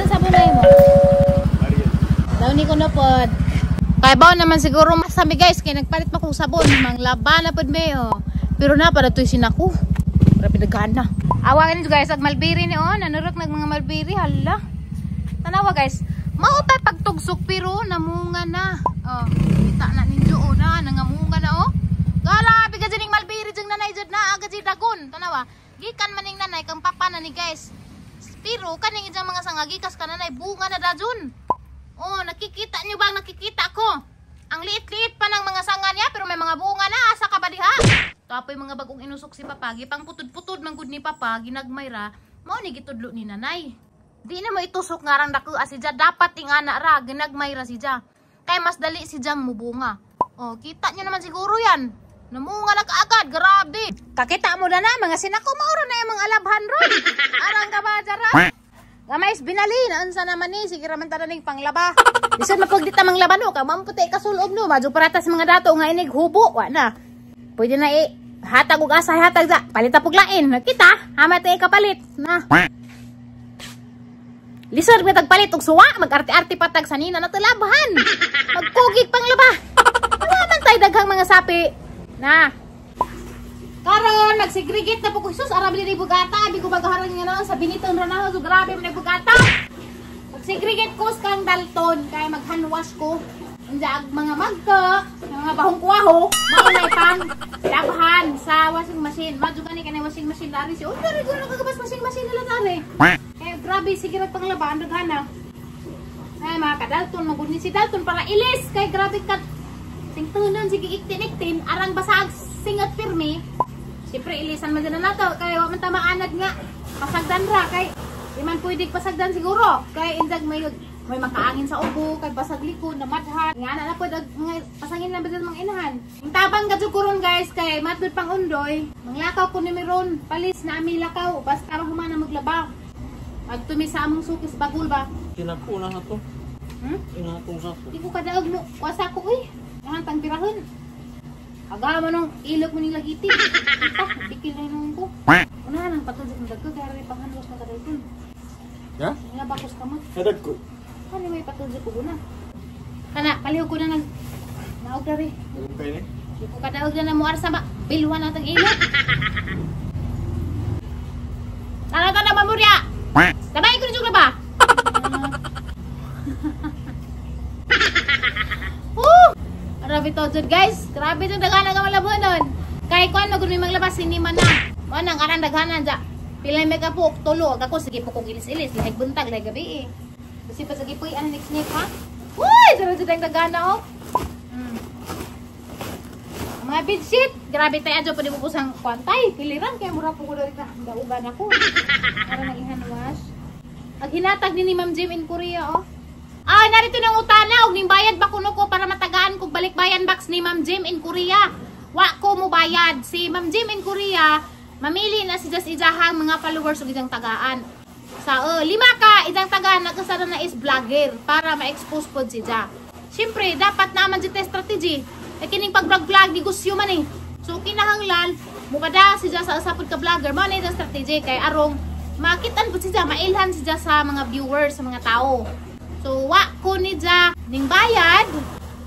Unsa sabon na mo? Ariel. Daw ni ko na pod. Kay baw naman siguro masami guys kay nagpalit pa kong sabon, manglaba na pod me oh. Pero na para toy sinako. Grabe daghan na. Awa ninyo guys, ag malbiri ni oh, nanurok nag mga malbiri hala. Tanawa guys, mao tay pagtugsok pero namunga na. Oh, kita na ninyo oh na nangamunga na oh. Grabe ka ning malbiri jeng nanay jud na aga jud dagon. Tanawa, gikan maning nanay kang papa na ni guys. Pero kaning ijang mga sanga gikas ka nanay bunga na dajun. Oh, nakikita niyo ba ang nakikita ko? Ang liit-liit pa ng mga sanga niya pero may mga bunga na. Asa ka ba diha? Tapoy mga bagong inusok si papa, gipang putod-putod man gud ni papa, ginagmay ra. Mao ni gitudlo ni nanay. Di na mo itusok nga rang dako si Ja, dapat ingana ra, ginagmay ra si Ja. Kay mas dali si Jang mubunga. Oh, kita niyo naman siguro yan. Namunga na kaagad, grabe. Kakita mo na na, mga sinako, mauro na yung mga alabhan ron. Arang ka ba, Jara? Gamay binali na unsa naman ni sige raman ta ning panglaba. Bisan mapagdita manglaba no, ka mamputi ka sulob no, madyo parata sa mga dato nga inig hubo, wa na. Pwede na i hatag og asa hatag sa palita pug lain. Kita, hama tay kapalit na. Lisod ba tagpalit og suwa, mag-arte-arte pa tag sanina na tulabhan. Magkugig panglaba. Wala man tay daghang mga sapi. Na. Karon magsigregate na po ko sus ara ni bugata, abi ko bagaharan nga na sa Biniton ra na so grabe man bugata. Magsigregate ko sa kang Dalton kay mag-hand wash ko. Unja ag mga magka, mga bahong kuwaho, mao na pang labhan sa washing machine. Madyo gani kanay washing machine dari si. Oh, dari ko nakagabas washing machine nila dari. Kay grabe sige ra panglabaan daghana. Ay mga ka-Dalton, magud ni si Dalton para ilis kay grabe ka singtunon sige iktin-iktin arang basag singat pirmi. Siyempre ilisan man dyan na nato kay wa man ta maanad nga pasagdan ra kay di man pwede pasagdan siguro kay indag may makaangin sa ubo kay basag likod na madhan nga na na pwede mga pasangin na ba mga inahan. Ang tabang gadyo ko ron guys kay matod pang undoy manglakaw ko ni meron palis na ami lakaw basta humana maglaba magtumi sa among sukis bagul ba Kinakuna na to. Inatong sa Di ko kadaog mo kuasa ko uy kahantang pirahon. Aga mo nung ilog mo nila giti. Kita, bikil na yun ko. Unahan ang patulog ng dagko, kaya rin panghanwas ng kadagkon. Ya? Nga bakos kamot. Kadagko. Ano may patulog ko na? Kana, palihog ko na nag... Naog na rin. Okay ni? Di ko kadaog na na muar sa ba. Bilwan natang ilog. Tara, tara, mamurya! Sabay ko na ba? Grabe to jud guys. Grabe jud daghan nga malabonon. Kay kuan magud may maglabas ini man na. Mo nang aran daghanan ja. Pila may kapok tulo ako sige po kong ilis-ilis lahi buntag lahi gabi eh. Kasi pa sige puy ano next snake ha. Uy, dara jud ang dagana oh. Mga bedsheet, grabe tay adyo pud mo busang kuan tay. Piliran kay mura po ko diri na daugan ako. Para nang ihan wash. Ag hinatag ni Ma'am Jim in Korea oh. Ah, narito nang utana og ning bayad ba kuno ko para matagaan kog balikbayan box ni Ma'am Jim in Korea. Wa ko mo bayad si Ma'am Jim in Korea. Mamili na si Just ijahang mga followers og ijang tagaan. Sa lima ka ijang tagaan nagkasara na is vlogger para ma-expose pod si Ja. Siyempre dapat naman jud strategy. Kay kining pag-vlog-vlog negosyo man eh. So kinahanglan mukada si Ja sa usa pod ka vlogger mao na ijang strategy kay arong makitan pod si Ja, mailhan si Ja sa mga viewers, sa mga tao. So, wa ko ni Ja ning bayad,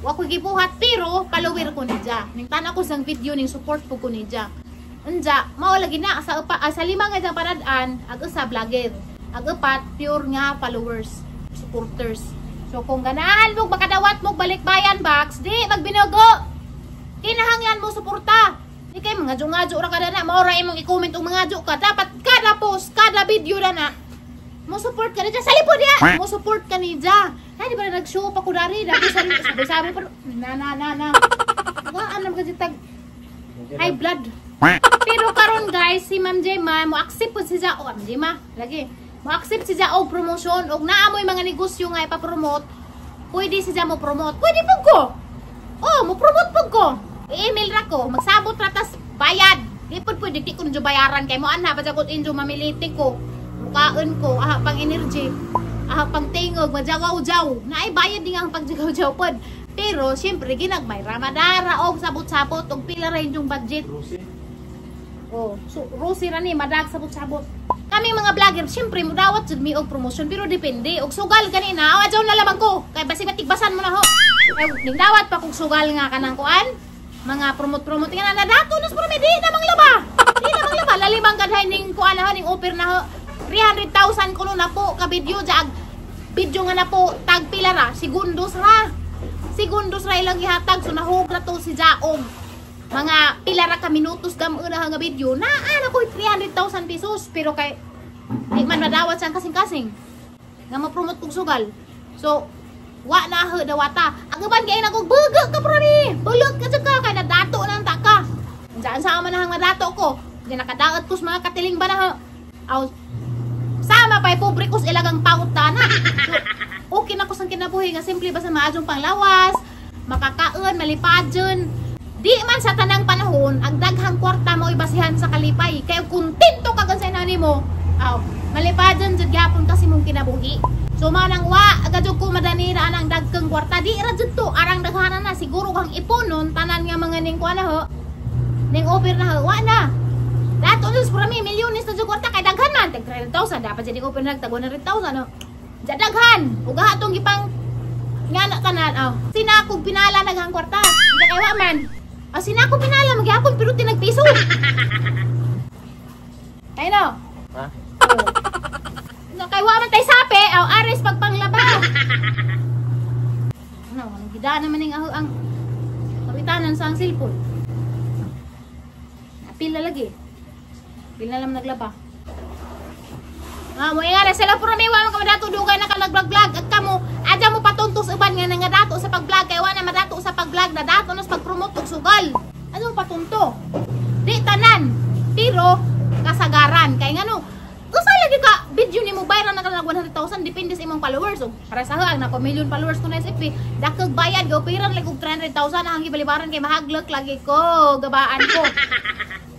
wa ko gibuhat, pero follower ko ni Ja. Ning tan-aw ko sang video ning support po ko ni Ja. Unja, mao lagi na sa sa lima nga jang parad-an, ag usa vlogger, ag upat pure nga followers, supporters. So kung ganahan mo makadawat mo balikbayan box, di magbinugo. Kinahanglan mo suporta. Di kay mga adyo-adyo ra kada na, mao ra imong i-comment og mga adyo ka. Dapat kada post, kada video na na mo support ka ni Ja. Salipod ya. Mo support ka ni Ja. Ay, di ba na nag-show pa ko dari? Dati sabi-sabi pa. Na, na, na, na. Waan naman kasi tag high blood. Pero karon guys, si Ma'am Gemma, mo accept po si Ja. Oh, Ma'am Gemma, lagi. Mo accept si Ja og promotion. Og naamoy mga negosyo nga ipa-promote, pwede si Ja mo promote. Pwede po ko. Oh, mo promote po ko. I-email ra ko. Magsabot ra tas bayad. Di po pwede, di ko nyo bayaran. Kay mo anha, pa ko injo mamiliti ko. Mukaan ko, aha pang energy, aha pang tingog, majagaw-jaw. Naay bayad din ang pagjagaw-jaw pod. Pero siyempre ginagmay ramadara og sabot-sabot og pila ra inyong budget. Rusi. Oh, so rusi ra ni madag sabot-sabot. Kami mga vlogger, siyempre mudawat jud mi og promotion pero depende og sugal gani na. Aw, adyaw na lamang ko. Kay basi matigbasan mo na ho. Kay ningdawat pa kog sugal nga kanang kuan. Mga promote-promote nga na nadato nos pero di na manglaba. Di na manglaba lalimang kadhay ning kuan na ho ning offer na ho. 300,000 kuno na po ka video jag. Video nga na po tag pila ra segundos ra. Segundos ra ilang gihatag so nahug na to si Jaog. Mga pila ra ka minutos gam-una nga video naa na ko 300,000 pesos pero kay di man madawat sa kasing-kasing nga ma-promote kog sugal. So wa na ho dawata. Ang uban kay nagog buga ka prami. Bulot ka jud ka kay nadato na ang taka. Diyan sa man ang madato ko. Di nakadaot ko sa mga katiling ba na ho. Aw, sama pa'y pobre ko sa ilagang pauta na. So, okay na ko sa kinabuhi nga simple ba sa maadjong panglawas, makakaon, malipadyon. Di man sa tanang panahon, ang daghang kwarta mo ibasihan sa kalipay. Kaya kontento ka sa inani mo, aw, malipadyon jud gyapon kasi mong kinabuhi. So manang wa, agad ko madanira ang dagkang kwarta. Di ra jud to, arang daghanan na siguro kang iponon tanan nga mga ning kuan na ho. Ning offer na ho, wa na. Dato nus prami milyones na jud kwarta kay daghan man tag 300,000 dapat jud open nag tag 100,000 no. Ja daghan ug atong gipang nga na tanan aw. Sinakog pinala naghang kwarta. Hindi kay wa man. Aw sinako pinala magyapon pero tinagpiso. Ay no. Ha? No, kay wa man tay sape aw ares pagpanglaba. Ano, anong gidaan naman ning ang kapitanan sa ang cellphone. Apil na lagi. Pila lang naglaba. Ah, mo nga sila puro may wa man ka madato dugay na ka nag-vlog at kamo adya mo patuntos uban nga nangadato sa pag-vlog kay wa na madato sa pag-vlog nadato na sa pag-promote og sugal. Ano patunto? Di tanan pero kasagaran kay ngano usa lagi ka video nimo viral na ka nag 100,000 depende sa imong followers og para sa ang nako million followers ko na sa FB dakog bayad go piran like og 300,000 ang gibalibaran kay mahaglok lagi ko gabaan ko.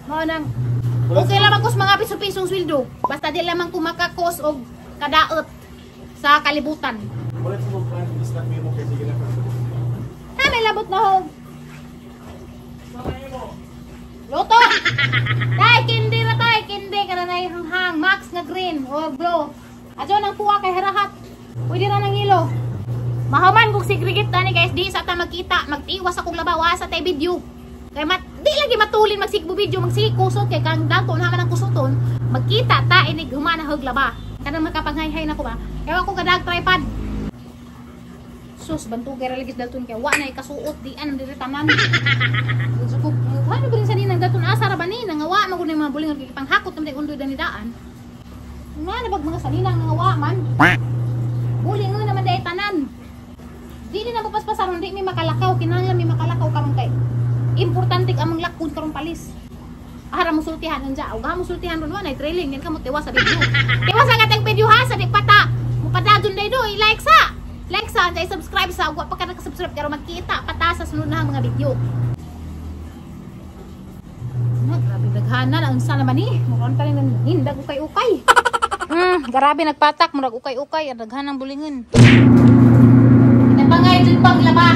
Mao nang okay lamang kus mga piso-pisong sweldo. Basta di lamang ko makakos og kadaot sa kalibutan. Wala sa mong plan, isnat mo kay sige na ka. Ha, may labot na ho. Luto! Tay, kindi ra tay, kindi ka na hanghang max nga green or blue. Adyo nang puwa kay harahat. Pwede ra nang ilo. Mahuman kog segregate tani guys, di sa ta magkita, magtiwas akong labaw sa tay video. Kay mat di lagi matulin magsigbo video, magsikusot kay kang dato na man ang kusuton, magkita ta inig humana hog laba. Kanang makapanghayhay na ko ba? Kay wa ko kadag tripod. Sus, bantugay ra lagi dalton kay wa na ikasuot di an diri tanan. So ko ano ba rin sa ninang dalton asa ra ba ni nga wa man gud mga bulingon kay panghakot man undoy danidaan. Nga na bag mga saninang nga wa man. Bulingon naman day tanan. Di ni na mapaspasaron di mi makalakaw kinahanglan mi makalakaw karon kay importante ang among lakon karong palis. Ara mo sultihan unja, ug mo sultihan ron wa nay trailing nin kamo tiwas sa video. Tiwas ang ateng video ha sa di pata. Mupadadon day do, i-like sa. Like sa, and subscribe sa, ug wa pa ka naka-subscribe karon magkita pata sa sunod na mga video. Na grabe daghana na unsa naman ni? Muron pa rin nindag ukay-ukay. Grabe nagpatak murag ukay-ukay ang daghanang bulingon. Tinapangay jud pang laba.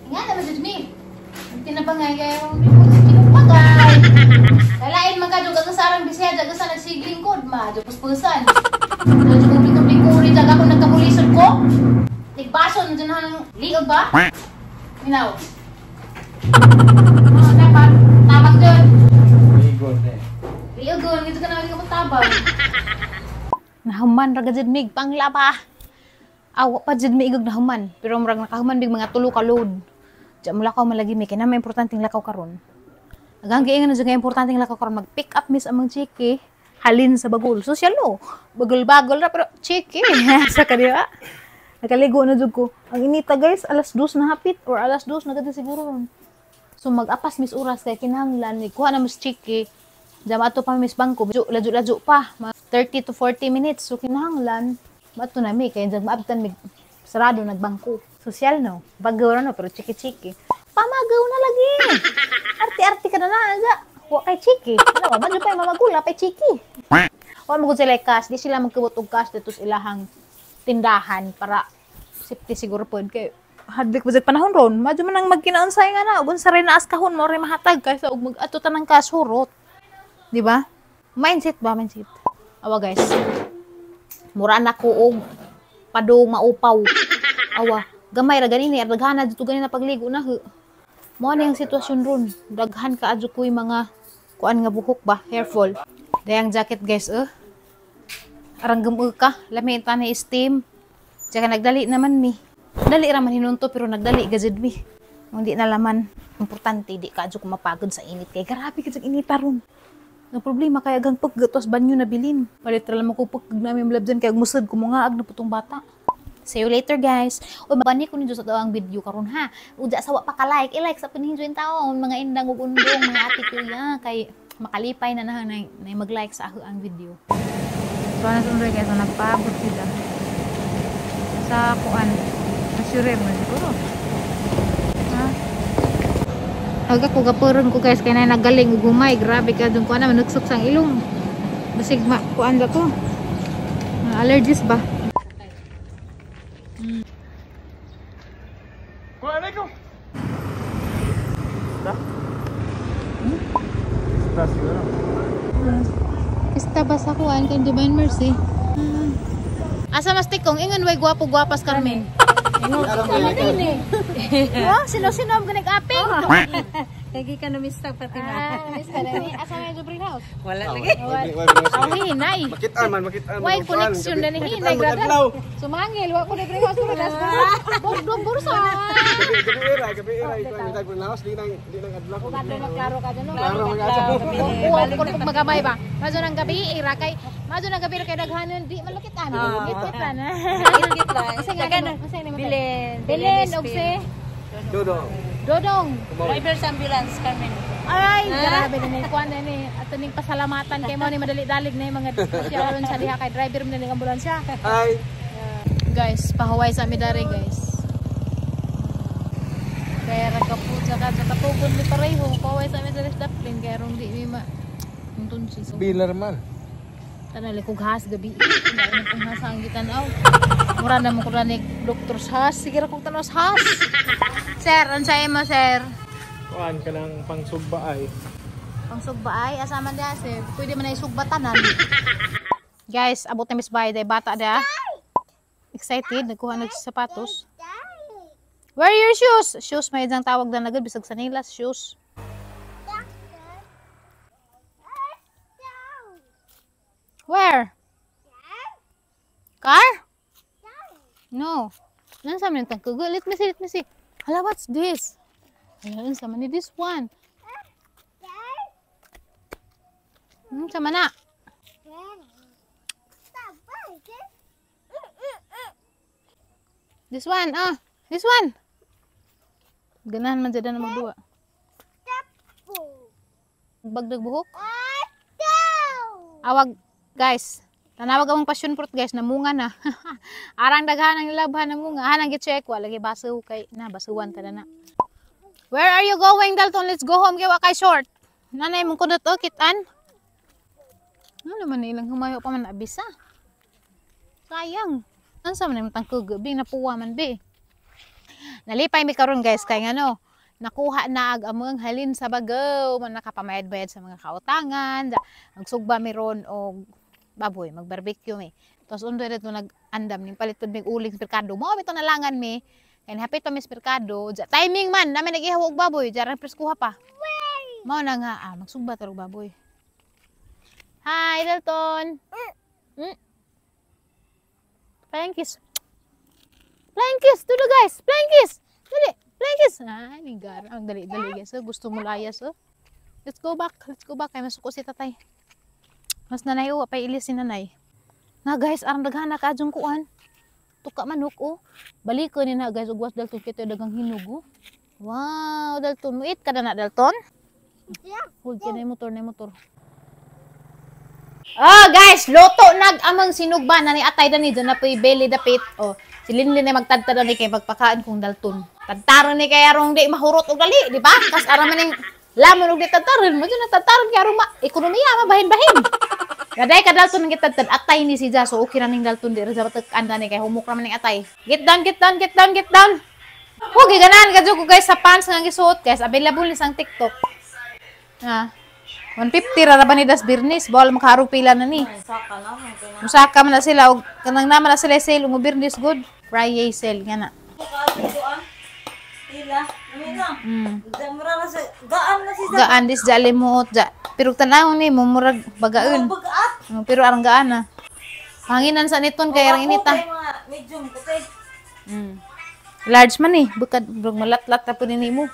Nga naman jud mi. Tinapangay kayo kinupagay. Kalain man ka jud sa arang bisaya jud sa nagsiglingkod ma jud puspusan. Jud kung lingkod jag ako nagkabulisod ko. Nagbason jud nang liog ba? Minaw. Oh, dapat tabang jud. Ligon eh. Ligon dito ka na ka tabang. Nahuman ra jud mig panglaba. Aw pa jud mi igog nahuman pero murag nakahuman mig mga tulo ka load. Diyan mo lakaw malagi mi kay na may importanteng lakaw karon. Agang giingon na jud nga importanteng lakaw karon mag-pick up mis among chiki halin sa bagol. Social no. Bagol-bagol ra pero chiki sa kadiwa. Nakaligo na jud ko. Ang inita guys, alas 2 na hapit or alas 2 na gud siguro ron. So mag-apas mis oras kay kinahanglan ni kuha na mis chiki. Diyan ato pa mis bangko, ladyo-ladyo pa, mga 30 to 40 minutes. So kinahanglan mato na mi kay diyan maabtan mig sarado nagbangko. Social no, bagaw ra no pero chiki-chiki. Pamagaw na lagi. Arti-arti ka na na, aja. Wa kay chiki. Ano ba, madyo pa yung mamagula pay chiki. Wa mo gud sila cash, di sila magkabot og cash dito sa ilahang tindahan para safety siguro pod kay hadlik ba panahon ron. Madyo man ang magkinaunsay nga na, ug unsa rin naas kahon mo rin mahatag kaysa og mag-ato tanang cash hurot. Di ba? Mindset ba, mindset. Awa guys. Mura na ko og padong maupaw. Awa, gamay ra ganini, daghan na dito ganina pagligo na hu. Mao na yung sitwasyon ron. Daghan ka adyo ko'y mga kuan nga buhok ba, hairfall. Dayang jacket guys, eh. Arang gamo ka, lami ta na steam. Tsaka nagdali naman mi. Dali ra man hinunto pero nagdali gazid mi. Hindi na laman. Importante di ka adyo ko mapagod sa init kay grabe ka init ron. No problema kay agang paggatos banyo na bilin. Palit ra lang ko pag namin malabjan kay musad ko mga ag na putong bata. See you later guys. Uy, mabani ko ninyo sa ang video karon ha. Uja sa wa pa ka like, i-like sa punin yung taon mga indang ug undong mga ate kuya kay makalipay na na, na, na mag-like sa ako ang video. So ano sunod guys, so nagpabot sila sa kuan. Asyure mo siguro. Ha? Aga ko gapuron ko guys kay na nagaling ug humay, grabe ka dun kuan na manuksok sang ilong. Basig ma kuan ba ko? Allergies ba? Pista ba sa kuan kay Divine Mercy? Asa mas tikong ingon way gwapo-gwapas Carmen. Ingon. Wow, sino-sino ang ganag-aping? Kaya ka namista pati na. Ah, namista na ni. Asa may Jubrin House? Wala lagi. Aw hinay. Makitaan man, makitaan. Way connection na ni hinay grabe. Sumangil wa ko ni Green House pero das bugdong bursa. Gabi era ito ang Green House di nang adlaw. Kadto na klaro ka dyan, no? Klaro mga adlaw. Oo, kung magamay ba. Mazo nang gabi era kay mazo nang gabi kay daghanon di malukit ano. Git-git lang. Git-git lang. Kasi nga Bilin. Bilin og si Dodong. Dodong. Driver sa ambulance, Carmen. Ay, grabe na ni kuan na ni. Ato ning pasalamatan kay mo ni madali-dalig na yung mga siya ron sa diha kay driver man ning ambulansya. Hi. Guys, pahuway sa midare guys. Kaya ra ka po sa katugon ni pareho, pahuway sa mi sa Daplin kaya ron di mi ma entonces. Bilar man. Tanali kog has gabi. Dai kong has ang gitan-aw. Mura na mo ko ni Dr. Has. Sige ra kog tanos has. Sir, unsay mo sir? Kuan ka ng pangsugba ay. Pangsugba ay asa man diha sir. Pwede man ay sugba tanan. Guys, abot na Miss Bay day bata da. Excited nagkuha nag sapatos. Where are your shoes? Shoes may isang tawag na nagad bisag sa nila shoes. Where? Car? No. Nan sa man tangkugo? Let me see, let me see. Hala, what's this? Hala, unsa man ni this one? Sama na. This one, ah. This one. Ganahan man jud na magduwa. Bagdag buhok? Awag, guys. Tanawag among passion fruit guys, namunga na. Arang daghan ang ilabhan namunga. Hanang gi-check wa lagi baso kay na basuan ta na. Where are you going, Dalton? Let's go home kay wa kay short. Nanay mong kunot o kitan. Ano naman ilang humayo pa man abisa. Sayang. Unsa man imong tangkog bi napuwa man bi. Nalipay mi karon guys kay ngano nakuha na ag among halin sa bagaw, man nakapamayad-bayad sa mga kautangan, magsugba mi ron og baboy, mag-barbecue mi. Tapos undoy dito nag-andam ning palit pud mig uling sa merkado. Mao mi to nalangan mi. Kay hapit pa mi sa merkado, timing man namin nag-ihaw og baboy, jarang preskuha pa. Mao na nga magsugba ta og baboy. Hi Dalton. Mm. Flying kiss. Flying kiss, tulo guys. Flying kiss. Dali, flying kiss. Ay, ni gar. Ang dali-dali guys. Oh, gusto mo layas oh. Let's go back. Let's go back kay masuko si tatay. Mas nanay oh, pay ilis si nanay. Na guys, arang daghan na kaadjong kuan. Tuka manok oh. Baliko ni na guys ug was Dalton kay dagang hinog oh. Wow, Dalton, muit ka na na Dalton? Yeah. Hold ka na motor na motor. Oh guys, luto nag amang sinugba na ni atay dani dyan na po'y belly dapit. Oh, si Linlin ay magtadtad ni kay magpakaan kong Dalton. Tadtaron ni kay arong di mahurot og dali, di ba? Kas ara man ning lamon og di tadtaron, mo na tadtaron kay arong ma ekonomiya mabahin-bahin. Gaday ka Dalton ang gitadtad atay ni si Ja, so okay ra ning Dalton di ra sa batak anda ni kay humok ra man ning atay. Get down, get down, get down, get down. Oh, giganahan ka ko guys sa pants nga gisuot guys, available ni sang TikTok. Ha. 150 ra ra ba ni das Birnis, bawal makaharog pila na ni. Saka na mo kay na. Musaka man na sila og kanang naman na sila sale ug Birnis good. Friday sale nga na. Tila. Ano na? Mura na sa gaan na si Gaan dis ja limuot ja. Pero tan-awon ni mo murag bagaon. Bagat. Oh, pero arang gaan na. Hanginan sa niton kay arang inita. Mga medium kutay. Large man eh. Bukad, brog malatlat na po ni mo.